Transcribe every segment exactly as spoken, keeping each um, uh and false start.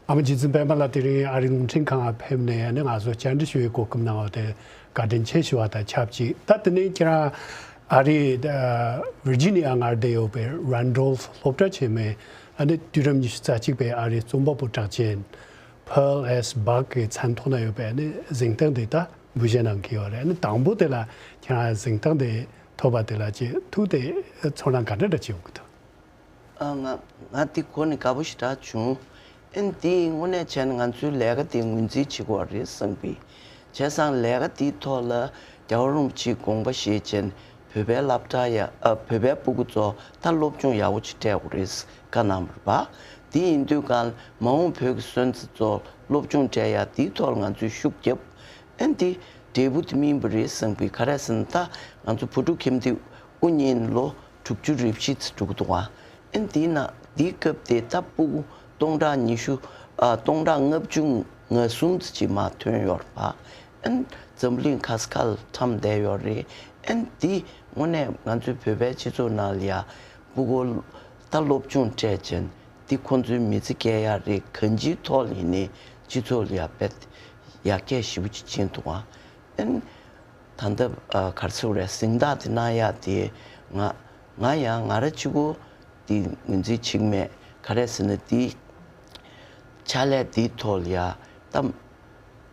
ཨ་མ་རྗེ་བཙུན་པད་མ་ལགས་དེ་རིང་ཨ་རིའི་རླུང་འཕྲིན་ཁང་ལ་ཕེབས་ནས་ཨ་ནི་ང་ཚོ་བཅར་འདྲི་ཞུ་བའི་གོ་སྐབས་གནང་བ་དེ་བཀའ་དྲིན་ཆེ་ཞུ་བ་དང་ཆབས་ཅིག་ད་དེ་ནས་ཁྱེད་རང་ཨ་རིའི་ཨ་ཝིར་ཇི་ནི་ཡ་མངའ་སྡེ་ཡོད་པའི་རན་ཌོལ་སློབ་གྲྭ་ཆེན་མོའི་ཨ་ནི་དུས་རབས་ཉི་ཤུ་རྩ་གཅིག་པའི་ཨ་རིའི་རྩོམ་པ་པོ་གྲགས་ཅན་Pearl S Buck གི་མཚན་ཐོག་ན་ཡོད་པའི་ཨ་ནི་གཟེངས་རྟགས་འདི་ད་འབུལ་བཞེས་གནང་གི་ཡོད་རེད། ཨ་ནི་དང་པོ་དེ་ལ་ཁྱེད་རང་གཟེངས་རྟགས་འདི་ཐོབ་པ་དེ་ལ་ཅིག་ཐུགས་དེ་ཚོར་སྣང་ག་འདྲ་འདྲ་ཅིག་ཡོང་གི་འདུག་ཨ། ང་ང་འདི་གོ་ནས་དགའ་པོ་ཞེ་དྲག་བྱུང་། ཨན་འདི་དངོས་གནས་བྱས་ན་ང་ཚོའི་ལས་ཀ་འདི་ངོས་འཛིན་བྱེད་དགོས་རེད་བསམ་གི། བྱས་ཙང་ལས་ཀ་འདིའི་ཐོག་ལ་རྒྱལ་བ་རིན་པོ་ཆེའི་དགོངས་པ་བཞེས་བྱས་ནས་བོད་པའི་སློབ་གྲྭ་ཡ་ཨ་བོད་པའི་སྤུ་གུ་ཚོ་ད་སློབ་སྦྱོང་ཡག་པོ་ཅིག་སྤྲད་དགོས་རེད་བཀའ་གནང་བ་རེད་པ། འདི་ཡིན་དུས་གང་མ་འོངས་བོད་ཀྱི་སོན་རྩ་ཚོ་སློབ་སྦྱོང་སྤྲད་ཡ་འདིའི་ཐོག་ལ་ང་ཚོས་ཤུགས་བརྒྱབ། ཨན་འདི་འབྲས་བུ་དེ་སྨིན་པ་རེད་བསམ་གི། ག་རེ་ཟེར་ན་ད་ང་ཚོ་བོད་ཕྲུག་ཁྱིམ་སྡེ་དབུ་བརྙེས་ལོ་དྲུག་ཅུ་རེ་བཞི་ཙམ་འགྲོ་གི་འདུག་ཨ། ཨན་འདི་ན་འདིའི་སྐབས་དེ་ད་སྤུ་གུ་སྟོང་ཕྲག་ཉི་ཤུ་ཨ་སྟོང་ཕྲག་ལྔ་བཅུ་ང་གསུམ་ཙམ་ཅིག་མར་ཐོན་ཡོད་རེད་པ། ཨན་འཛམ་གླིང་ག་ས་ག་ལ་འཁྱམས་བསྡད་ཡོད་རེད། ཨན་འདི་དངོས་གནས་ང་ཚོའི་བོད་པའི་སྤྱི་ཚོགས་ནང་ལ་ཡ་སྤུ་གུ་ད་སློབ་སྦྱོང་སྤྲད་བྱས་འདི་ཁོང་ཚོའི་མི་ཚེ་སྐྱེལ་ཡ་རེད། གང་ཅིའི་ཐོག་ལ་ཡིན་ནའི་སྤྱི་ཚོགས་ལ་ཡ་དཔེ་ཡར་རྒྱས་ཞེ་པོ་ཅིག་ཕྱིན་འདུག་ཨ། ཨན་ད་ལྟ་ཨ་ག་རེ་ཟེར་དགོས་རེད། གཟེངས་རྟགས་དེ་གནང་ཡག་དེ་ང་ང་ཡང་ང་རང་གཅིག་པོ་དེ་ངོས་འཛིན་བྱེད་ཀྱི་མེད། ག་རེ་ཟེར་ན་དེ་ཕྱག་ལས་དེའི་ཐོག་ལ་ཡ་ད་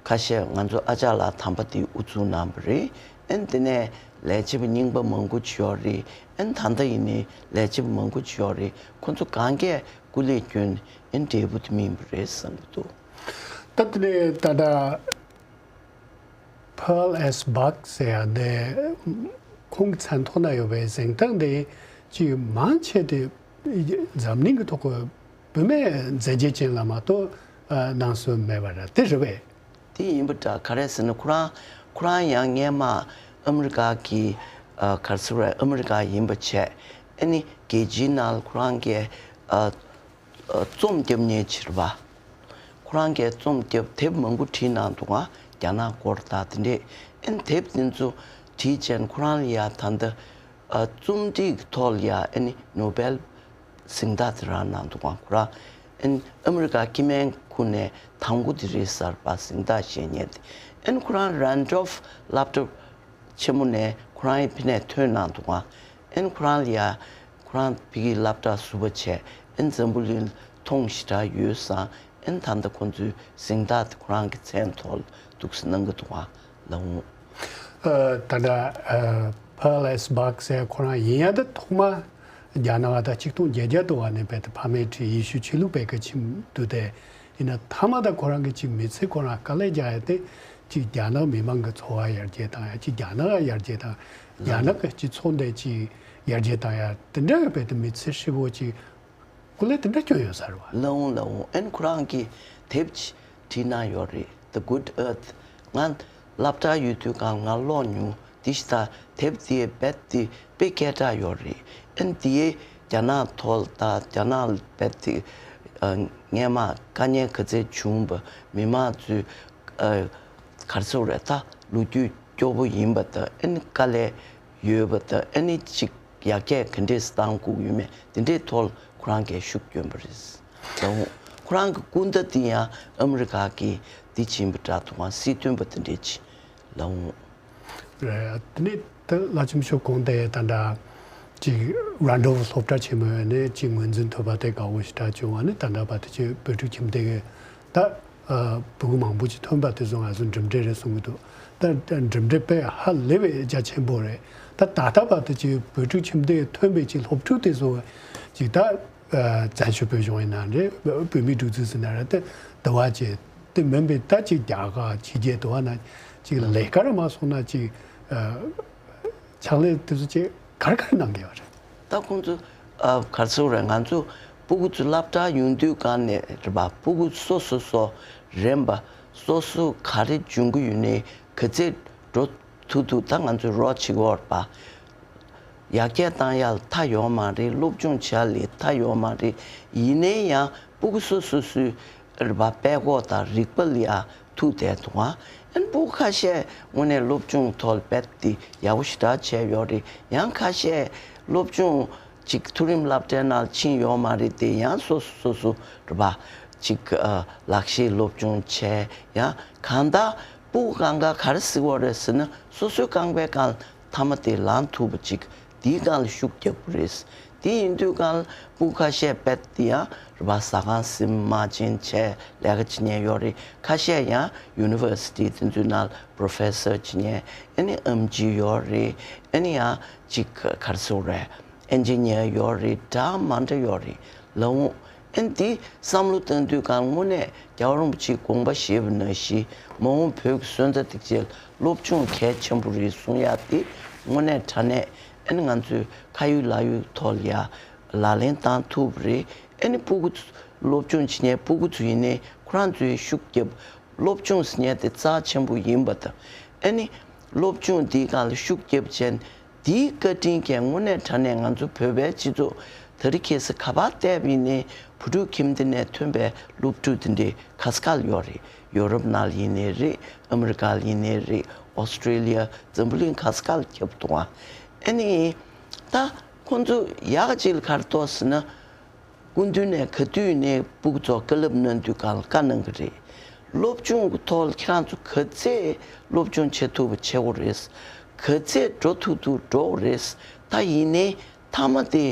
ཁ་ཤས་ང་ཚོ་ཨ་ཅག་ལགས་དམ་པ་དེ་དབུ་བཙུགས་གནང་བ་རེད། ཨན་དེ་ནས་ལས་བྱེད་པ་རྙིང་པ་མང་པོ་ཅིག་ཡོད་རེད། ཨན་ད་ལྟ་ཡིན་ནའི་ལས་བྱེད་པ་མང་པོ་ཅིག་ཡོད་རེད། ཁོ་ཚོ་གང་གས་སྐུ་ལས་བསྐྱོན་ཨན་འབྲས་བུ་དེ་སྨིན་པ་རེད་བསམ་གྱི་འདུག་ད་དེ་ནས་ད་ལྟ། Pearl S Buck ཟེར་ཡ་འདི་ཁོང་གི་མཚན་ཐོག་ན་ཡོད་པའི་གཟེངས་རྟགས་འདི་ཅིག་མང་ཆེ་དེ་འཛམ་གླིང་གི་ཐོག་གི་བུད་མེད་མཛད་རྗེས་ཅན་ལ་མ་གཏོགས་གནང་སྲོལ་མེད་པ་རེད། དེ་རེད་པས། དེ་ཡིན་པ་འདྲ། ག་རེ་ཟེར་ན་ཁོ་རང་ཁོ་རང་ཡང་སྔས་མ་ཨ་མི་རི་ཀ་གི་ཨ་ག་རེ་ཟེར་དགོས་རེད། ཨ་མི་རི་ཀ་ཡིན་པ་བྱས། ཨ་ནི་རྒྱལ་སྤྱིའི་ནང་ལ་ཁོ་རང་གི་ཨ། རྩོམ་རྒྱབ་མཁན་ཅིག་རེད་པ། ཁོ་རང་གིས་རྩོམ་རྒྱབ་དེབ་མང་པོ་བྲིས་གནང་འདུག་ག་རྒྱ་ནག་སྐོར་དང་དེ་འདྲས། ཨན་དེབ་དེ་ཚོ་བྲིས་བྱས་ཁོ་རང་ལ་ཡ་ད་ལྟ་ཨ་རྩོམ་སྒྲིག་གི་ཐོག་ལ་ཡ་ཨ་ནི་ནོ་བེལ་གཟེངས་རྟགས་དེ་རག་གནང་འདུག་ག་ཁོ་རང་ཨན་ཨ་མི་རི་ཀ་སྐྱེ་དམན་ཁུལ་ནས་དང་པོ་དེ་རེད་ཟེར་བ། གཟེངས་རྟགས་བཞེས་མཁན་དེ། ཨན་ཁོ་རང་རན་ཌོལ་ཕ་སློབ་གྲྭ་ཆེན་མོ་ནས་ཁོ་རང་ཡི་ཕི་ནས་ཐོན་གནང་འདུག་ག་ཨན་ཁོ་རང་ལ་ཡ་ཁོ་རང་ཕ་གིའི་སློབ་གྲྭ་ཟུར་པ་བྱས། ཨན་འཛམ་བུ་གླིང་མཐོང་ཞེ་དྲག་ཡོད་ཙང་ཨན་ད་ལྟ་ཁོང་ཚོའི་གཟེངས་རྟགས་དེ་ཁོ་རང་གི་མཚན་ཐོག་ལ་འདུག་སེ་གནང་གི་འདུག་ག་ལབ་འོང་། ཨ་ད་ལྟ་ཨ་Pearl S Buck ཟེར་ཁོ་རང་ཡིན་ཡ་ད་ཐོག་མ་རྒྱ་ནག་ད་ཆིག་སྟོང་བརྒྱད་བརྒྱ་དུ་བ་ནས་བལ་ཏེ་ཕ་མའི་ཁྲིད་ཡེ་ཤུ་ཆོས་ལུགས་སྤེལ་གི་ཁྱིམ་དུ་དེ། ཡིན་ན་མཐའ་མ་ད་ཁོ་རང་གི་ཅིག་མི་ཚེ་ཁོ་རང་དཀའ་ལས་རྒྱག་ཡ་དེ་ཅིག་རྒྱ་ནག་མི་མང་གི་འཚོ་བ་ཡར་རྒྱས་བཏང་ཡ། ཅིག་རྒྱ་ནག་ཡར་རྒྱས་བཏང་། རྒྱ་ནག་གི་སྤྱི་ཚོགས་འདི་ཅིག་ཡར་རྒྱས་བཏང་ཡ་དེ་འདྲ་ཡོད་པའི་དེ་མི་ཚེ་ཧྲིལ་བོ་ཅིག་སྐུ་ལས་དེ་འདྲ་བསྐྱོན་ཡོད་ས་རེད་བ། ལའོང་ལའོང་ཨན་ཁོ་རང་གི་དེབ་ཅིག་བྲིས་གནང་ཡོད་རེད། The Good Earth། ང་སློབ་གྲྭ་ཡོད་དུས་གང་ང་ཀློག་མྱོང་། དེ་ཤི་ད་དེབ་དེ་རྦད་དེ་དཔེ་སྐད་གྲགས་ཡོད་རེད། ཨན་དེ་རྒྱ་ནག་ཐོག་ད་རྒྱ་ནག་རྦད་དེ་ཨ་སྔས་མ་དཀའ་ངལ་ག་ཚད་བྱུང་བ། མི་མང་ཚོས་ཨ་ག་རེ་ཟེར་དགོས་རེད། ད་ལོ་རྒྱུས་སྐྱོ་པོ་ཡིན་པ་དང་ཨན་དཀའ་ལས་ཡོད་པ་དང་ཨན་ཅིག་ཡར་རྒྱས་ག་འདྲས་བཏང་དགོས་ཡོད་མེད་དེ་འདྲའི་ཐོག་ཁོ་རང་གིས་ཤུགས་བསྐྱོན་པ་རེད་ལབ་འོང་། ཁོ་རང་གི་སྐུ་ཟླ་དེ་ཡང་ཨ་མི་རི་ཀ་གི་དེ་ཕྱིན་པ་འདྲ་འདུག་ག་སྲིད་དོན་པ་དེ་འདྲས་ཅིག་ལབ་འོང་། རེད། དེ་ནས་ད་བླ་ཆེན་མཆོག་གོང་དེ་ད་ལྟ་ཅིག་རན་ཌོལ་སློབ་གྲྭ་ཆེན་མོ་ནས་ཅིག་ངོས་འཛིན་ཐོབ་པ་དེ་དགའ་བོ་ཞེ་དྲག་བྱུང་བ་ནི། ད་ལྟ་བར་དུ་ཅིག་བོད་ཕྲུག་ཁྱིམ་སྡེ་གི་ད་ཨ་ཕྲུ་གུ་མང་པོ་ཅིག་ཐོན་པ་དེ་ཚོ་ང་ཚོ་གྲུབ་འབྲས་རེད་གསུང་གི་འདུག་ད་གྲུབ་འབྲས་དཔེ་ཧ་ལས་པའི་རྒྱ་ཆེན་པོ་རེད། ད་ད་ལྟ་བར་དུ་ཅིག་བོད་ཕྲུག་ཁྱིམ་སྡེ་ཐོན་པའི་ཅིག་སློབ་ཕྲུག་དེ་ཚོ་ཅིག་ད་ཨ་བཙན་བྱོལ་བོད་གཞུང་ཡིན་ན་རེད། བོད་མིའི་སྒྲིག་འཛུགས་ཟེར་ན་རེད། དེ་དུ་བ་ཅིག་དེ་མིན་པའི་ད་ཅིག་རྒྱ་གར་ཕྱི་རྒྱལ་དུ་བ་ན་ཅིག་ལས་ཀ་རེ་མ་སོང་ན་ཅིག་ཨ་ཕྱག་ལས་དེ་ཚོ་ཅིག་ག་རེ་ག་རེ་གནང་གི་ཡོད་རེད། ད་ཁོང་ཚོ་ཨ་ག་རེ་ཟེར་དགོས་རེད། ང་ཚོ་སྤུ་གུ་ཚོ་སློབ་གྲྭ་ཡོང་དུས་སྒང་ནས་རེད་པ། སྤུ་གུ་སོ་སོ་སོ་རེད་པ། སོ་སོ་ག་རེ་སྦྱོང་གི་ཡོད་ནའི་ག་ཚད་འགྲོ་ཐུབ་ཐུབ་ད་ང་ཚོས་རོགས་བྱེད་ཀྱི་ཡོད་རེད་པ། ཡར་རྒྱས་བཏང་ཡ་ལ་མཐའ་ཡོད་མ་རེད། སློབ་སྦྱོང་བྱ་ལས་མཐའ་ཡོད་མ་རེད། ཡིན་ནའི་ཡང་སྤུ་གུ་སོ་སོ་སོའི་རེད་པ། དཔལ་འཁོར་དང་རིག་པ་ལ་ཡ་ཐུག་བསྡད་འདུག་ག་ཨན་སྤུ་གུ་ཁ་ཤས་དངོས་གནས་སློབ་སྦྱོང་ཐོག་ལ་རྦད་དེ་ཡག་པོ་ཞེ་དྲག་བྱས་ཡོད་རེད། ཡང་ཁ་ཤས་སློབ་སྦྱོང་ཅིག་མཐོ་རིམ་སློབ་གྲྭའི་ནང་ཕྱིན་ཡོད་མ་རེད་དེ། ཡང་སོ་སོ་སོ་སོ་རེད་པ། ཅིག་ཨ་ལག་ཤེས་སློབ་སྦྱོང་བྱས། ཡང་གང་ལྟར་སྤུ་གུ་གང་ག་ག་རེ་གཟིགས་པ་རེད་ཟེར་ན། སོ་སོའི་རྐང་པའི་སྒང་ལ་མཐའ་མ་དེ་ལངས་ཐུབ་པ་ཅིག་དེའི་སྒང་ལ་ཤུགས་རྒྱབ་དགོས་རེད། དེ་ཡིན་དུས་སྒང་ལ་སྤུ་གུ་ཁ་ཤས་དཔེ་དེ་ཡང་རེད་པ། ཟ་ཁང་ཟིན་མ་བྱིན་བྱས་ལས་ཀ་བྱེད་མཁན་ཡོད་རེད། ཁ་ཤས་ཡང་ཡུ་ནི་ཝར་སི་ཊི་དེ་ཚོའི་ནང་ལ་པོ་རོ་ཕེ་སར་བྱེད་མཁན། ཨ་ནི་ཨེམ་ཆི་ཡོད་རེད། ཨ་ནི་ཡང་ཅིག་ག་རེ་ཟེར་དགོས་རེད། ཨེན་ཇི་ནི་ཡར་ཡོད་རེད། འདྲ་མི་འདྲ་ཡོད་རེད་ལབ་འོང་། ཨ་ནི་འདི་བསམ་བློ་བཏང་དུས་སྒང་དངོས་གནས་རྒྱལ་བ་རིན་པོ་ཆེས་དགོངས་པ་བཞེས་པ་ནང་བཞིན། མ་འོངས་བོད་ཀྱི་སོན་རྩ་དེ་ཚོ་ལ་སློབ་སྦྱོང་གལ་ཆེན་པོ་རེད་གསུང་ཡག་དེ་དངོས་གནས་དྲང་གནས། ཨ་ནི་ང་ཚོའི་ཁ་ཡོད་ལག་ཡོད་ཐོག་ལ་ཡ་ལག་ལེན་བསྟར་ཐུབ་པ་རེད། ཨ་ནི་སྤུ་གུ་ཚོ་སློབ་སྦྱོང་བྱེད་མཁན་སྤུ་གུ་ཚོ་ཡིན་ནའི་ཁོ་རང་ཚོས་ཤུགས་རྒྱབ། སློབ་སྦྱོང་ཟེར་མཁན་དེ་རྩ་ཆེན་པོ་ཡིན་པ་དང་། ཨ་ནི་སློབ་སྦྱོང་འདིའི་སྒང་ལ་ཤུགས་རྒྱབ་བྱས་ནས། འདིའི་བཀའ་དྲིན་གྱིས་དངོས་གནས་དྲང་གནས་ང་ཚོ་བོད་པའི་སྤྱི་ཚོགས་དེ་རིང་ཁ་སང་ག་པར་བལྟས་པ་ཡིན་ནའི་བོད་ཕྲུག་ཁྱིམ་སྡེ་ནས་ཐོན་པའི་སློབ་ཕྲུག་དེ་འདྲའི་ག་ས་ག་ལ་ཡོད་རེད། ཡོ་རོབ་ནང་ལ་ཡིན་ནའི་རེད། ཨ་མི་རི་ཀ་ལ་ཡིན་ནའི་རེད། ཨོ་སི་ཀྲི་ལི་ཡ། འཛམ་བུ་གླིང་ག་ས་ག་ལ་ཁྱབ་འདུག་ཨ། ཨ་ནི་ད་ཁོང་ཚོ་ཡག་ག་ཅིག་ལ་ག་རེ་འདུག་ཟེར་ན། སྐུ་མདུན་ནས་ག་དུས་ནས་སྤུ་གུ་ཚོར་བཀའ་སློབ་གནང་དུས་སྒང་ལ་བཀའ་གནང་གི་རེད། སློབ་སྦྱོང་གི་ཐོག་ལ་ཁྱེད་རང་ཚོ་ག་ཚད་སློབ་སྦྱོང་བྱེད་ཐུབ་པ་བྱེད་དགོས་རེད། ག་ཚད་འགྲོ་ཐུབ་ཐུབ་འགྲོ་དགོས་རེད། ད་ཡིན་ནའི་མཐའ་མ་དེ་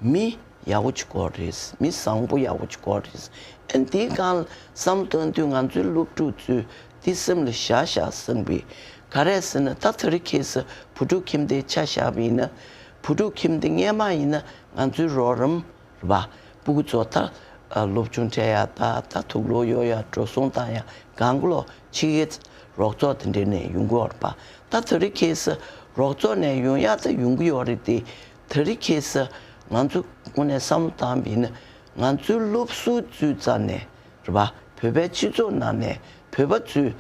མི་ཡག་པོ་ཅིག་དགོས་རེད། མི་བཟང་པོ་ཡག་པོ་ཅིག་དགོས་རེད། ཨ་ནི་དེའི་སྒང་ལ་བསམ་བློ་གཏོང་དུས་ང་ཚོའི་སློབ་ཕྲུག་ཚོས་དེ་སེམས་ལ་བཞག་བཞག་བསམ་པས། ག་རེ་ཟེར་ན། ད་དེ་རིང་ཁ་སང་བོད་ཕྲུག་ཁྱིམ་སྡེ་ཆ་བཞག་པ་ཡིན་ན། བོད་ཕྲུག་ཁྱིམ་སྡེ་སྔས་མ་ཡིན་ན་ང་ཚོའི་རོགས་རམ། རེད་པ། སྤུ་གུ་ཚོ་ད་ཨ་སློབ་སྦྱོང་སྤྲད་ཡག་དང་། ད་དུག་ལོག་གཡོག་ཡག། འགྲོ་སོང་བཏང་ཡག། གང་ག་ལོག་ཕྱི་རྒྱལ་རོགས་ཚོགས་དེ་འདྲ་ནས་ཡོང་གི་ཡོད་རེད་པ། ད་དེ་རིང་ཁ་སང་རོགས་ཚོགས་ནས་ཡོང་ཡག་ད་ཡོང་གི་ཡོད་རེད་དེ། དེ་རིང་ཁ་སང་ང་ཚོ་དངོས་གནས་བསམ་བློ་བཏང་བ་ཡིན་ན། ང་ཚོའི་སློབ་ཟུར་ཚོའི་རྩ་ནས་རེད་པ། བོད་པའི་སྤྱི་ཚོགས་ནང་ནས་བོད་པ་ཚོའི་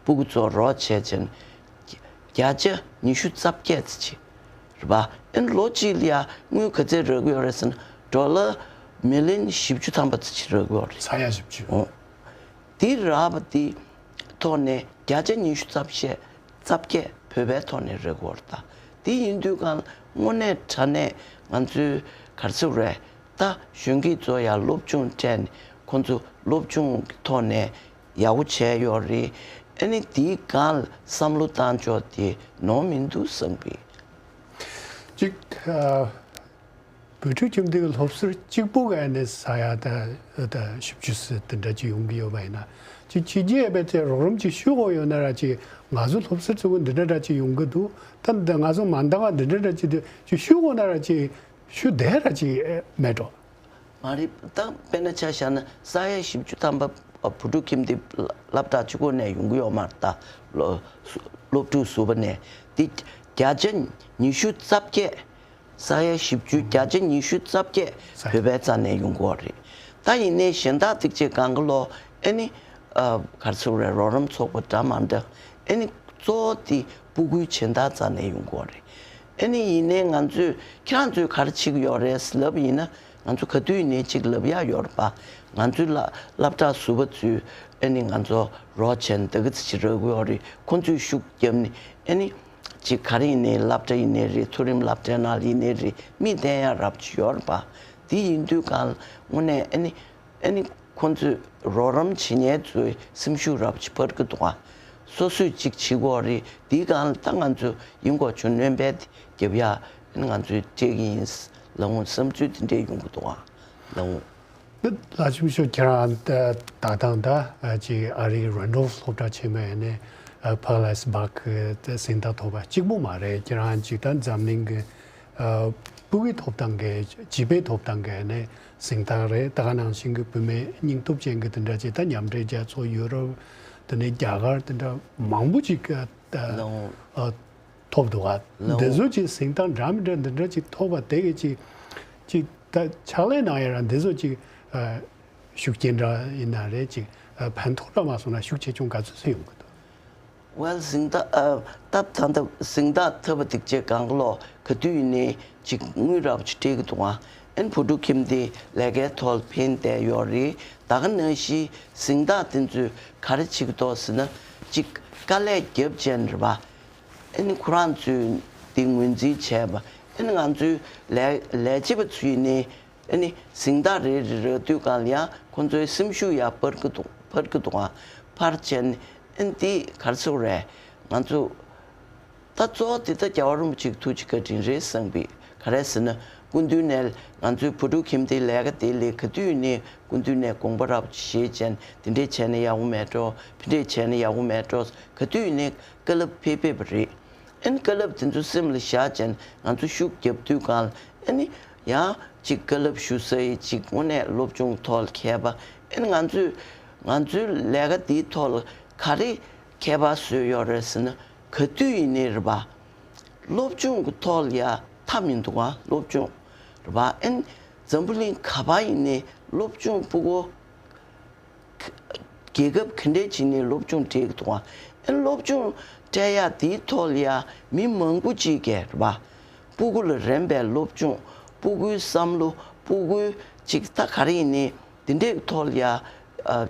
སྤུ་གུ་ཚོར་རོགས་བྱས་བྱས་ནས། བརྒྱ་ཆ་ཉི་ཤུ་རྩ་བརྒྱད་ཙམ་ཅིག་རེད་པ། ཨ་ནི་ལོ་གཅིག་ལ་ཡ་དངུལ་ག་ཚད་རག་གི་ཡོད་རེད་ཟེར་ན། ཌོ་ལར་མི་ལི་ཡོན་བཞི་བཅུ་ཐམ་པ་ཙམ་ཅིག་རག་གི་ཡོད་རེད། ས་ཡ་བཞི་བཅུ། འོ། དེ་རག་པ་དེ་ཐོག་ནས་བརྒྱ་ཆ་ཉི་ཤུ་རྩ་བརྒྱད། རྩ་བརྒྱད་བོད་པའི་ཐོག་ནས་རག་གི་ཡོད་རེད། ད་དེ་ཡིན་དུས་སྒང་དངོས་གནས་དྲང་གནས་ང་ཚོའི་ག་རེ་ཟེར་དགོས་རེད། ད་གཞོན་སྐྱེས་ཚོ་ཡར་སློབ་སྦྱོང་སྤྲད་ནས་ཁོང་ཚོ་སློབ་སྦྱོང་གི་ཐོག་ནས་ཡག་པོ་བྱས་ཡོད་རེད། ཨ་ནི་དེའི་སྒང་ལ་བསམ་བློ་བཏང་ཕྱོགས་དེ་ནོར་མི་འདུག་བསམ་གི། གཅིག་ཨ། བོད་ཕྲུག་ཁྱིམ་སྡེ་གི་སློབ་ཟུར་གཅིག་པོ་གི་ཨ་ནི་ས་ཡ་ད་ད་བཞི་བཅུ་ཙམ་དེ་འདྲ་ཅིག་ཡོང་གི་ཡོད་པ་ཡིན་ན། ཅིག་ཕྱི་རྒྱལ་བས་དེ་རོགས་རམ་ཅིག་ཞུ་དགོས་ཡོད་ན་ར། ཅིག་ང་ཚོ་སློབ་ཟུར་ཚོ་འདི་འདྲ་འདྲ་ཅིག་ཡོང་གི་འདུག་ད་འདི་ང་ཚོ་མ་འདང་བ་འདི་འདྲ་འདྲ་ཅིག་འདུག་ཅིག་ཞུ་དགོས་ན་ར། ཅིག་ཞུ་བདེ་ར་ཅིག་མེད་འགྲོ། མ་རེད། ད་དཔེར་ན་ཆ་བཞག་ན་ས་ཡ་བཞི་བཅུ་ཐམ་པ་བོད་ཕྲུག་ཁྱིམ་སྡེ་སློབ་གྲྭ་གཅིག་པོ་ནས་ཡོང་གི་ཡོད་མ་རེད། ད་སློབ་སློབ་ཕྲུག་ཟུར་པ་ནས་དེ་བརྒྱ་ཆ་ཉི་ཤུ་རྩ་བརྒྱད། ས་ཡ་བཞི་བཅུ། བརྒྱ་ཆ་ཉི་ཤུ་རྩ་བརྒྱད་ས་བོད་པའི་རྩ་ནས་ཡོང་གི་ཡོད་རེད། ད་ཡིན་ནའི་གཞན་དག་ཅིག་ཅིག་གང་ག་ལོག་ཨ་ནི་ཨ་ག་རེ་ཟེར་དགོས་རེད། རོགས་རམ་ཚོགས་པ་འདྲ་མི་འདྲ། ཨ་ནི་གཙོ་བོ་དེ་སྤུ་གུའི་སྦྱིན་བདག་རྩ་ནས་ཡོང་གི་ཡོད་རེད། ཨ་ནི་ཡིན་ནའི་ང་ཚོས་ཁྱེད་རང་ཚོས་ག་རེ་བྱེད་ཀྱི་ཡོད་རེད་ལབ་ཡིན་ན། ང་ཚོ་ག་དུས་ཡིན་ནའི་ཅིག་ལབ་ཡག་ཡོད་རེད་པ། ང་ཚོའི་སློབ་སློབ་གྲྭ་ཟུར་པ་ཚོས་ཨ་ནི་ང་ཚོ་རོགས་བྱས་ནས་ད་ག་ཚོད་ཅིག་རག་གི་ཡོད་རེད། ཁོང་ཚོས་ཤུགས་བརྒྱབ་ནས་ཨ་ནི་ཅིག་ག་རེ་ཡིན་ནའི་སློབ་གྲྭ་ཡིན་ནའི་རེད། མཐོ་རིམ་སློབ་གྲྭའི་ནང་ལ་ཡིན་ནའི་རེད། མི་བསྟེན་ཡག་རབ་ཅིག་ཡོད་རེད་པ། དེ་ཡིན་དུས་སྒང་ལ་དངོས་གནས་ཨ་ནི་ཨ་ནི་ཁོང་ཚོས་རོགས་རམ་བྱེད་མཁན་ཚོའི་སེམས་ཤུགས་རབ་ཅིག་འཕར་གི་འདུག་ཨ། སོ་སོས་ཅིག་བྱེད་དགོས་རེད། དེའི་སྒང་ལ་ད་ང་ཚོ་ཡིན་གོ་ཆུང་སྣོན་པ་དེ་རྒྱབ་ཡག་ཨ་ནི་ང་ཚོས་སྤྲད་ཀྱི་ཡིན་ལབ་འོང་བསམ་ཚུལ་དེ་འདྲས་ཡོང་གི་འདུག་ཨ། ལབ་འོང་། ནི་ལྷ་ཆུང་ཤོ་ཁྱེད་རང་ད་ད་ཐེངས་ད་ཅིག་ཨ་རིའི་རན་ཌོལ་སློབ་གྲྭ་ཆེན་མོའི་ནས་ཕར་ལས་སྦག་གི་གཟེངས་རྟགས་ཐོབ་པ་གཅིག་པོ་མ་རེད། ཁྱེད་རང་ཅིག་ད་འཛམ་གླིང་གི་ཕྲུ་གུའི་ཐོབ་ཐང་གི་བྱིས་པའི་ཐོབ་ཐང་གི་ནས་གཟེངས་རྟགས་རེད། ད་ག་ནང་བཞིན་གི་བུད་མེད་སྙིང་སྟོབས་ཅན་གི་དེ་འདྲ་ཅིག་ད་མཉམ་འབྲེལ་རྒྱལ་ཚོགས་ཡུ་རོབ་དེ་ནས་རྒྱ་གར་དེ་འདྲ་མང་པོ་ཅིག་ད་ལོང་ཐོབ་འདུག་ག་ལོ། འདི་ཚོ་ཅིག་གཟེངས་རྟགས་འདྲ་མི་འདྲ་འདི་འདྲ་ཅིག་ཐོབ་པ་དེ་གི་ཅིག་ཅིག་ད་ཕྱག་ལས་གནང་ཡ་ར་འདི་ཚོ་ཅིག་ཨ་ཤུགས་རྐྱེན་འདྲ་ཡིན་ན་རེད། ཅིག་ཨ་ཕན་ཐོགས་འདྲ་མ་སོང་ན་ཤུགས་ཆེ་ཆུང་ག་ཚོད་ཚོད་ཡོང་གི་འདུག་ཝེལ་གཟེངས་རྟགས་ཨ་སྟབས་ད་ལྟ་གཟེངས་རྟགས་ཐོབ་པ་དེ་ཅིག་གང་ག་ལོ་ག་དུས་ཡིན་ནའི་ཅིག་དངུལ་རབ་ཅིག་སྤྲད་ཀྱི་འདུག་ཨ། ཨན་བུ་ཕྲུག་ཁྱིམ་སྡེ་ལས་ཀའི་ཐོག་ལ་ཕན་བསྡད་ཡོད་རེད། ད་ག་ནང་བཞིན་གཟེངས་རྟགས་དེ་ཚོས་ག་རེ་བྱེད་ཀྱི་འདུག་ཟེར་ན། ཅིག་དཀའ་ལས་བརྒྱབ་བྱས་ནས་རེད་པ། ཨ་ནི་ཁོ་རང་ཚོས་དེ་ངོས་འཛིན་བྱས་པ། ཨ་ནི་ང་ཚོའི་ལས་ལས་བྱེད་པ་ཚོས་ནི་ ཨ་ནི་གཟེངས་རྟགས་རེ་རེ་རག་དུས་གང་ལ་ཡང་ཁོང་ཚོའི་སེམས་ཤུགས་ཡར་འཕར་གི་འདུག་འཕར་གི་འདུག་ཨ། འཕར་བྱས་ནས་ཨ་ནི་འདི་ག་རེ་ཟེར་དགོས་རེད། ང་ཚོ་ད་གཙོ་བོ་དེ་ད་རྒྱལ་བ་རིན་པོ་ཆེའི་ཐུགས་རྗེ་བཀའ་དྲིན་རེད་བསམ་གི། ག་རེ་ཟེར་ན་སྐུ་མདུན་ནས་ང་ཚོའི་བུ་ཕྲུག་ཁྱིམ་སྡེའི་ལས་ཀ་དེ་ལས་ག་དུས་ཡིན་ནའི་སྐུ་མདུན་ནས་དགོངས་པ་རབ་བཞེས་བྱས་ནས་འདི་འདྲས་བྱས་ན་ཡག་པོ་མེད་འགྲོ། ཕི་འདྲས་བྱས་ན་ཡག་པོ་མེད་འགྲོ། ག་དུས་ཡིན་ནའི་བཀའ་སློབ་ཕེབས་ཕེབས་པ་རེད། ཨ་ནི་བཀའ་སློབ་དེ་ཚོ་སེམས་ལ་བཞག་བྱས་ནས་ང་ཚོ་ཤུགས་རྒྱབ་དུས་གང་ལ་ཨ་ནི་ཡང་ཅིག་བཀའ་སློབ་ཞུ་ས་ཡི་ཅིག་དངོས་གནས་སློབ་སྦྱོང་ཐོག་ལ་མཁས་པ། ཨ་ནི་ང་ཚོས་ང་ཚོའི་ལས་ཀ་འདིའི་ཐོག་ལ་ག་རེ་མཁས་པ་བཟོས་ཡོད་རེད་ཟེར་ན། ག་དུས་ཡིན་ནའི་རེད་པ། སློབ་སྦྱོང་གི་ཐོག་ལ་ཡ་མཐའ་མི་འདུག་ག་སློབ་སྦྱོང་རེད་པ། ཨ་ནི་འཛམ་བུ་གླིང་ག་པར་ཡིན་ནའི་སློབ་སྦྱོང་ཕྲུ་གུ་རྒྱལ་ཁབ་ག་འདྲས་བྱས་ནས་སློབ་སྦྱོང་སྤྲད་ཀྱི་འདུག་ག་ཨ་ནི་སློབ་སྦྱོང་སྤྲད་ཡ་དེའི་ཐོག་ལ་ཡ་མི་མང་པོ་ཅིག་གིས་རེད་པ། ཕྲུ་གུ་ལ་རན་པའི་སློབ་སྦྱོང་། ཕྲུ་གུའི་བསམ་བློ། ཕྲུ་གུའི་ཅིག་ད་ག་རེ་ཡིན་ནའི་དེ་འདྲས་ཀྱི་ཐོག་ལ་ཡ་ཨ།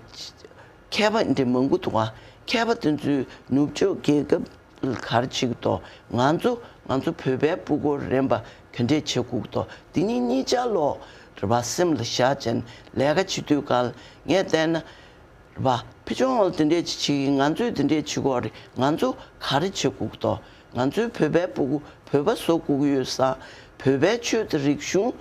མཁས་པ་འདི་མང་པོ་འདུག་ག་མཁས་པ་དེ་ཚོས་ནུབ་ཕྱོགས་རྒྱལ་ཁབ་ལ་ག་རེ་བྱེད་ཀྱི་འདུག་ང་ཚོ་ང་ཚོ་བོད་པའི་ཕྲུ་གུ་རན་པ་ག་འདྲས་བྱེད་དགོས་ཀྱི་འདུག་འདི་གཉིས་གཉིས་ཆ་ལོག་རེད་པ། སེམས་ལ་བཞག་བྱས་ནས་ལས་ཀ་བྱེད་དུས་གང་ལ་ངས་བལྟས་ན་རེད་པ། ཕི་ཕྱོགས་ལ་དེ་འདྲས་བྱེད་ཀྱི། ང་ཚོས་དེ་འདྲས་བྱེད་དགོས་རེད། ང་ཚོ་ག་རེ་བྱེད་དགོས་ཀྱི་འདུག་ང་ཚོའི་བོད་པའི་ཕྲུ་གུ་བོད་པ་བཟོ་དགོས་ཀྱི་ཡོད་ཙང་། བོད་པའི་ཆོས་དང་རིག་གཞུང་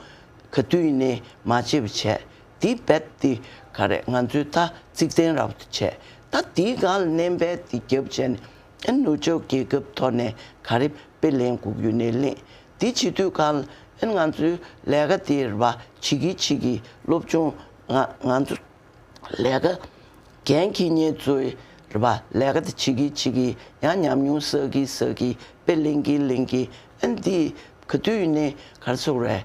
ག་དུས་ཡིན་ནའི་མ་བརྗེད་པ་བྱས། དེ་རྦད་དེ་ག་རེ་ང་ཚོའི་ད་གཙིགས་དོན་རབ་ཏུ་བྱས། ད་དེའི་སྒང་ལ་སྣོན་པ་དེ་བརྒྱབ་བྱས་ནས་ཨ་ནུབ་ཕྱོགས་རྒྱལ་ཁབ་ཐོག་ནས་ག་རེ་དཔེ་ལེན་དགོས་ཀྱི་ཡོད་ནའི་ལེན། དེ་བྱེད་དུས་སྒང་ལ་ཨ་ང་ཚོའི་ལས་ཀ་དེ་རེད་པ། བྱེད་ཀྱི་བྱེད་ཀྱི་སློབ་སྦྱོང་ང་ང་ཚོ་ལས་ཀ་འགན་འཁྱེར་མཁན་ཚོའི་རེད་པ། ལས་ཀ་དེ་བྱེད་ཀྱི་བྱེད་ཀྱི། ཡང་ཉམས་མྱོང་བསགས་ཀྱི་བསགས་ཀྱི། དཔེ་ལེན་གྱི་ལེན་གྱི། ཨ་ནི་དེ་ག་དུས་ཡིན་ནའི་ག་རེ་ཟེར་དགོས་རེད།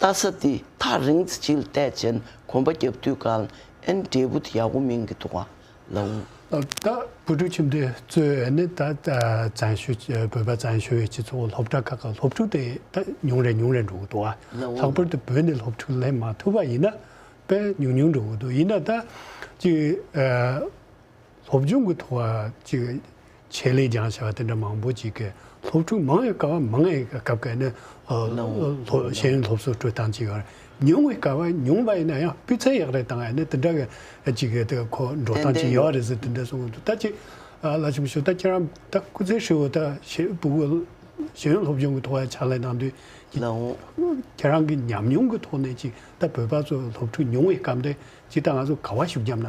ལྟ་ས་དེ་ཐག་རིང་ཙམ་ཅིག་ལ་བལྟས་བྱས་ནས་གོམ་པ་རྒྱབ་དུས་གང་ལ་ཨ་ནི་འབྲས་བུ་དེ་ཡག་པོ་སྨིན་གྱི་འདུག་ག་ལགས་འོང་། ད་བུ་ཕྲུག་ཁྱིམ་སྡེ་གཙོས་ནི་ད་བཙན་བྱོལ་བོད་པ་བཙན་བྱོལ་བའི་སྤྱི་ཚོགས་སློབ་གྲྭ་ཁག་གི་སློབ་ཕྲུག་དེ་ད་ཉུང་རེ་ཉུང་རེ་འགྲོ་གི་འདུག་ག་ལགས་འོང་། ལྷག་པར་དུ་བོད་ནས་སློབ་ཕྲུག་སླེབས་མ་ཐུབ་པ་ཡིན་ན་དཔེ་ཉུང་ཉུང་འགྲོ་གི་འདུག་ཡིན་ན་ད་ཅིག་སློབ་སྦྱོང་གི་ཐོག་ཅིག་ཆེད་ལས་སྦྱང་བྱ་བ་དེ་འདྲ་མང་པོ་ཅིག་གི་སློབ་ཕྲུག་མང་བའི་སྐབས། མང་བའི་སྐབས་ཀྱི་ནི་ལགས་འོང་། སློབ་ཤེས་ཡོན་སློབ་གསོ་སྤྲོད་སྟངས་ཅིག་ཡོད་རེད། ཉུང་བའི་སྐབས། ཉུང་བ་ཡིན་ན་ཡང་སྤུས་ཚད་ཡག་རེ་བཏང་ཡ་ནི་དེ་འདྲ་གི་ཅིག་གི་དེ་ཁོ་འགྲོ་སྟངས་ཅིག་ཡོད་རེད་ཟེར་དེ་འདྲ་གསུང་གི་འདུག་ད་ཅིག་ལ་ཆུང་ཤོས་ད་ཁྱེད་རང་ད་སྐུ་ཚེ་ཧྲིལ་བོ་ད་ཤེས་ཕྲུ་གུ་ཤེས་ཡོན་སློབ་སྦྱོང་གི་ཐོག་ལ་ཕྱག་ལས་གནང་དུས་ལགས་འོང་། ཁྱེད་རང་གི་ཉམས་མྱོང་གི་ཐོག་ནས་ཅིག་ད་བོད་པ་ཚོ་སློབ་ཕྲུག་ཉུང་བའི་སྐབས་དེ་ཅིག་ད་ང་ཚོ་ག་པར་ཤུགས་བརྒྱབ་ན་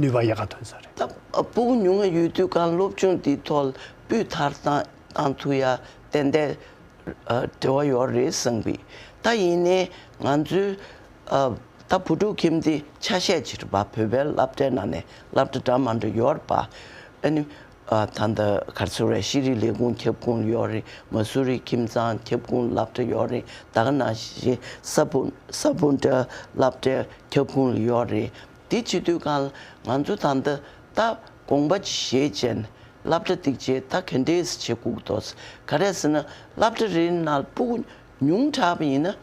ནུས་པ་ཡག་ག་ཐོན་ས་རེད། ད་ཕྲུ་གུ་ཉུང་ང་ཡོད་དུས་གང་སློབ་སྦྱོང་འདིའི་ཐོག་ལ་སྤུས་དག་བཏང་བཏང་ཐུབ་ཡ་ཏན་ཏན་འབྲེལ་བ་ཡོད་རེད་བསམ་གི། ད་ཡིན་ནའི་ང་ཚོའི་ད་བུ་ཕྲུག་ཁྱིམ་སྡེ་ཆ་ཤས་ཅིག་རེད་པ། བོད་པའི་སློབ་གྲྭའི་ནང་ནས་སློབ་གྲྭ་འདྲ་མི་འདྲ་ཡོད་རེད་པ། ཨ་ནི། ཨ། ད་ལྟ་ག་རེ་ཟེར་རེད། ཤེས་རིག་ལས་ཁུངས་ཁྱབ་ཁོངས་ཡོད་རེད། མ་སུ་རི་ཁྱིམ་ཚང་ཁྱབ་ཁོངས་སློབ་གྲྭ་ཡོད་རེད། ད་ག་ནང་བཞིན་ས་བོན་ས་བོན་ཊ་སློབ་གྲྭ་ཁྱབ་ཁོངས་ཡོད་རེད། དེ་བྱེད་དུས་གང་ལ་ང་ཚོ་ད་ལྟ་ད་དགོངས་པ་ཅིག་བཞེས་བྱས་ནས་སློབ་གྲྭ་འདི་བྱས་ད་ག་འདྲས་བྱེད་དགོས་འདུག་ག་རེ་ཟེར་ན་སློབ་གྲྭ་རེའི་ནང་ཕྲུ་གུ་ཉུང་དྲགས་པ་ཡིན་ན།